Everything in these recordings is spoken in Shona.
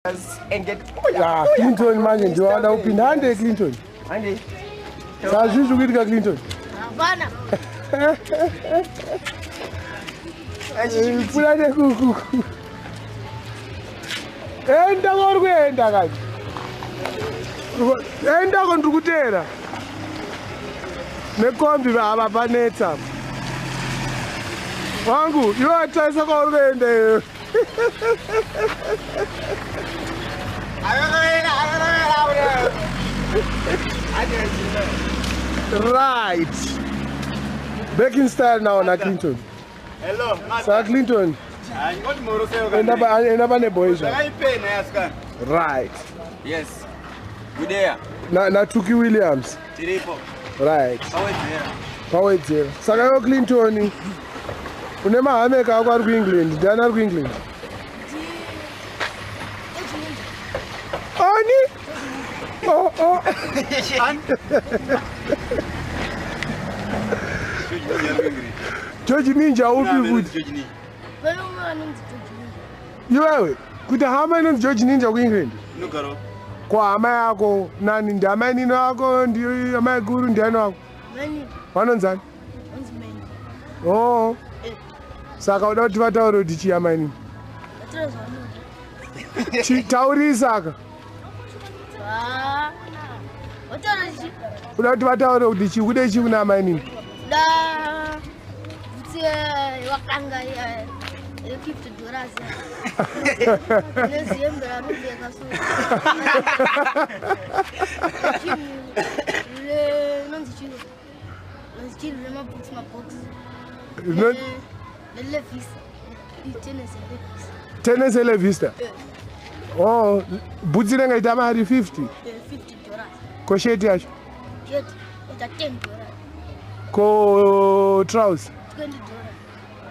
And get Ah, Clinton manje ndiwada kupinda. Hande Clinton. Hande. Sazvizvi kuitika Clinton. Hapana. Pfuura nekuku. Enda kwauri kuenda kani. Endako ndiri kuteera. Nekombi ava panetsa. Wangu, iwe watarisa kwauri kuenda iwe. Right. Back in style now na Clinton. Hello. Sir Clinton. Enda pane boys. Right. Yes. Good day. Na Tuki Williams. Tiripo. Right. Pawedzera. Pawedzera. Saka yo Clinton une mahameka ako ari kuEngland. Ndiani ari kuEngland? Ani? Oh, oh. George Ninja upi futi? Iwewe, kuti hama inonzi George Ninja kuEngland? Inogara. Ko hama yako nani? Ndi amai nini wako? Ndi amai guru ndiani wako? Vanonzani? Oh. Saka uda kuti vataure kuti chii amai nini? Taurisa saka. Uda kuti vataure kuti chii kude chii kuna amai nini? Da kuti wakanga $50. Nezihembe ranopfeka so. Rinonzi chii? Rinonzi chii remabhokisi mabhokisi. Nelevhisa. Tenesi elevhisa. Tenesi elevhista? Oh, bhutsi rinenge ita mari 50? $50. Ko sheti yacho? Sheti ita $10. Ko trousers? $20.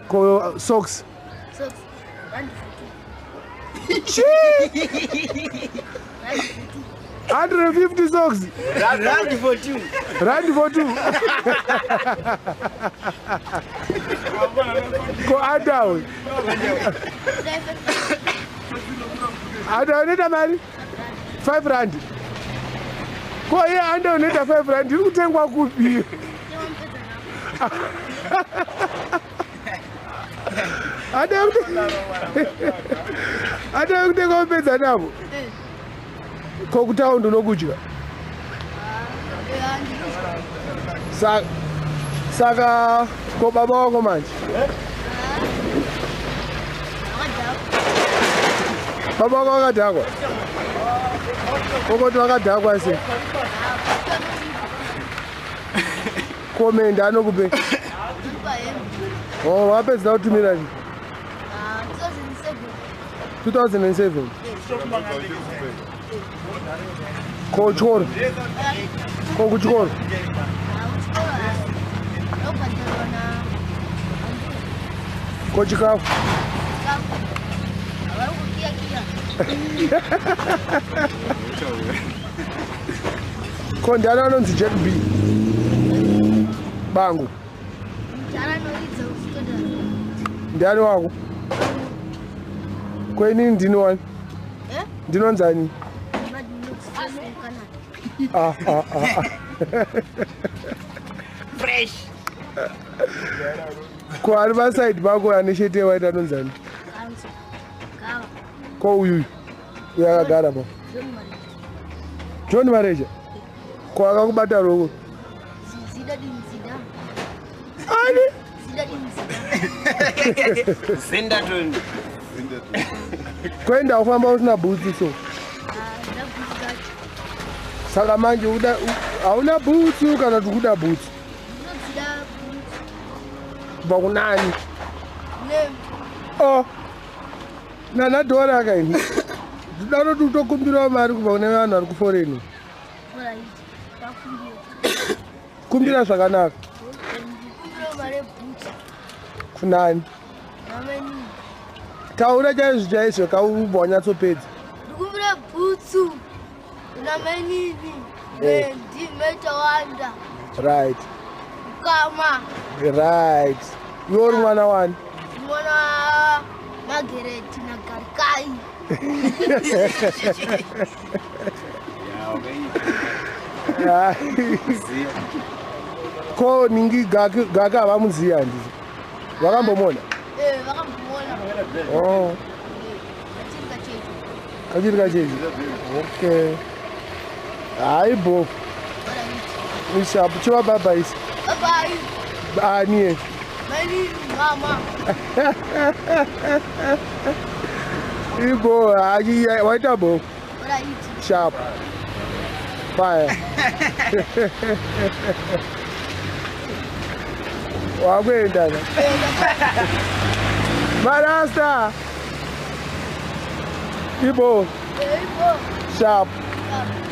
Ko socks? Socks 142. Chii? 150 socks. Rand for two. Rand for two. Ko adawe. Adawe unoita mari? 5 rand. Ko iye anda unoita 5 rand iri kutengwa kupi? Adawe kutenga mupedza navo. Ko kutaundi unokudya? Saka ko baba wako manje? Baba wako wakadhakwa? Kokoti wakadhakwa sei? Komenda anokupe? Oh, wapedza kutumira chii? 2007. Ko chikoro? Ko kuchikoro? Ko chikafu? Ko ndiani anonzi Jack B? Bangu. Ndiani wako? Ko inini ndini wani? Ndinonzani? Ah, ah, ah. Fresh. Ko ari pasaidi pako ane sheti yewaiti anonzani? Ko uyuyu? Uyu akagara pa. John Mareja. Ko akakubata ruoko? Ani? Zindatoni. Kuenda kufamba usina bhutsu so. Saka manje hauna bhutsu kana kuti kuda bhutsu? Kubva kunani? Oh. Nana dhora kaini. Ndinoda kuti utokumbirawo mari kubva kune vanhu vari kuforeni. Kumbira zvakanaka. Kunani? Taura chaizvo chaizvo kaubva wanyatsopedza. Ndikumbira bhutsu namainini ndimetawanda. Right. Kama. Right. Iwe uri mwana wani? Mwana Margaret naGarikani. Kai. Ko ningi gaka havamuzivi handiti? Vakambomuona? Eh, vakambomuona. Oh. Kachiri kacheche. Kachiri kacheche. Okay. Hayi bo. Ishapu chiva bye isi. Bye bye. Ani. Mani mama. Ibo hayi waita bo. Alright. Sharp. Fire. Wakuenda ka. Marasta. Ibo. Ibo. Sharp. Sharp.